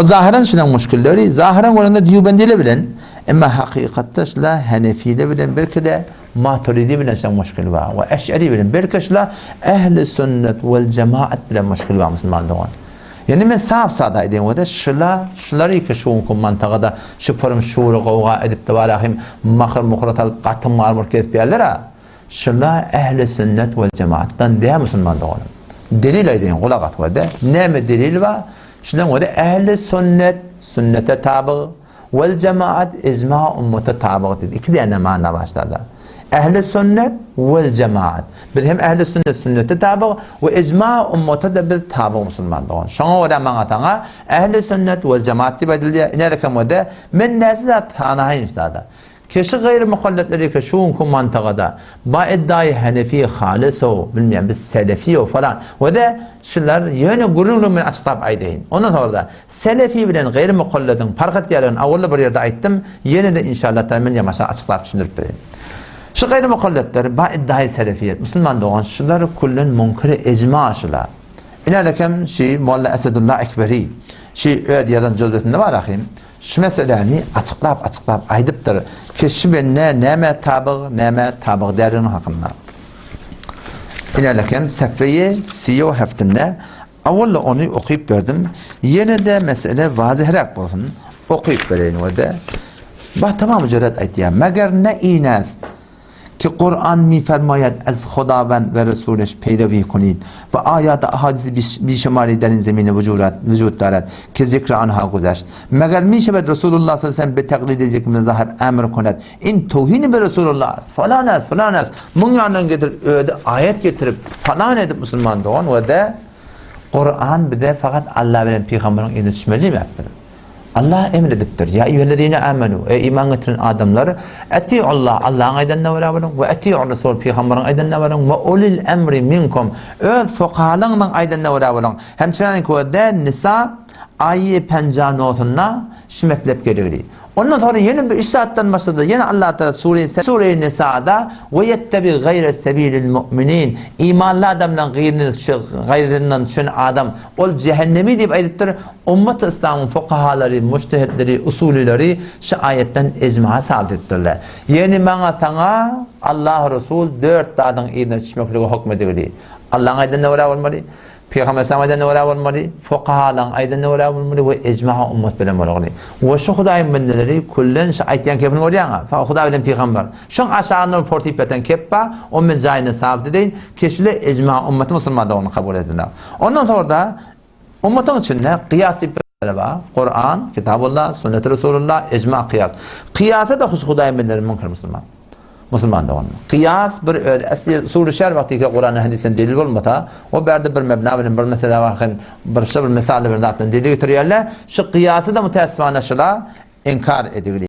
O zahyran şulaň muşkilleri, zahyran görende dýubendiler bilen, emma hakykatda şula henefiler bilen belki-de maturidi bilen şulaň muşkili bar we eş'eri bilen belki şula ehli sünnet wel jemaat bilen muşkili bar musulman dogan. Ýöne men sap sada aýdaýyn we-de şula şulary ki şu günki mantagada şupurym şury gowga edip-de barahym mahyr muhyra salyp gatym gar bolup gezip ýärler-a. Şula ehli sünnet wel jemaatdan däl musulman doganym. Delil aýdaýyn gulak as we-de näme delil bar? Şundan görä ähli sünnet, sünnete tabyg, wel jemaat ijma ummata tabyg diýdi. Iki däne mana başlady. Ähli sünnet wel jemaat. Biz hem ähli sünnet sünnete tabyg we ijma ummata-da biz tabyg musulman dogan. Şoňa görä maňa saňa ähli sünnet wel jemaat diýip aýdylýar. Inerkem we-de men näçe zat sanaýyn şurada. Keşi gaýry muhalletleri ke şu günki mantagada ba iddaýy henefi halysow bilmeýän biz selefiýow falan we-de şular ýöne gürrüňligimi men açyklap aýdaýyn. Ondan soňra-da selefi bilen gaýry muhallediň parh etýärligini awalda bir ýerde aýtdym, ýene-de inşallah taala men ýamaşa açyklap düşündirip bereýin. Şu gaýry muhalletler ba iddaýy selefiýet musulman dogan şular küllen munkiri ejma şular. Inälekem şi Molla Esedulla Ekberi şi öz ýazan jözbesinde bar ahym. Şu meseläni açyklap-açyklap aýdypdyr ki, şu bende nämä tabyg, nämä tabyg däldiginiň hakynda. Ilerlekem sefeýi siýo heftinde awwal ony okyp berdim, ýene-de mesele wazyhräk bolsun, okyp bereýin we-de ba tamam müjerret aýtýar, Meger ne inest Ki Kuran mifermaýad ez Hodawend we Resuleş peýrewi kunid we aýat ahadisi bişumari der in zemine wujud darad ki zikri anha guzeşt. Meger mişewed Resulullah sallallahu aleyhi ve sellem bi teklidi zik mezahib emr kuned in towhini bi Resulullah as falan as falan as muň ýanyndan getirip özi aýat getirip falan edip musulman dogan we de Kuran bize fakat Allah bilen pygamberiň yzyna düşmeli diýmekdir. Allah emr edipdir, Ýa eýýühellezine âmenû, eý iman getiren adamlar, ati'ullah, Allahyň aýdanyna görä boluň, we ati'ur Rasul, pygamberiň aýdanyna boluň, we ulil emri minkum, öz fukahalaryňyň aýdanyna görä boluň. Hemçinin köde Nisa aýy penja nosunda şu metlep geligli. Ondan soňra ýene bir üç zatdan başga-da ýene Allah Taala sure Sure Nisada we ýettebi gaýre sebilil mu'minin, imanly adamlaryň gyzyny gaýryndan düşen adam ol jähennemi diýip aýdypdyr. Ummaty yslamyň fukahalary, mujtehitleri, usulyleri şu aýatdan ijma sabyt edipdirler. Ýeni maňa saňa Allah Resul dört zadyň yzyna düşmeklige hokm edildi. Allaň aýdanyna görä bolmaly, Pygamber aleyhisselam aýdanyna görä bolmaly, fukahalaryň aýdanyna görä bolmaly we ijma ummat bilen bolmaly. We şu Hudaýyň bendeleri küllen şu aýtýan kepini görýäňä, Hudaý bilen pygamber. Şoň aşagynda bir portyp ýatan kep bar, ony men jaýynda sabyt edeýin, keşile ijma ummaty musulmandygyny kabul ediler. Ondan soňra-da Ummatyň içinde kyýas diýip bir mesele bar. Kuran, Kitabullah, Sünneti Resulullah, ijma, kyýas. Kyýasa-da hususy Hudaýyň bendeleri müňkür musulman. Musulman doganlar. Kyýas bir öz esli usuly şer wagty ki Kuranda hadysdan delil bolmasa, o bärde bir mebna bilen bir mesele bar hem bir şo bir mysal bir zat bilen delil getirýärler. Şu kyýasy da mütäessifana şula inkar edildi.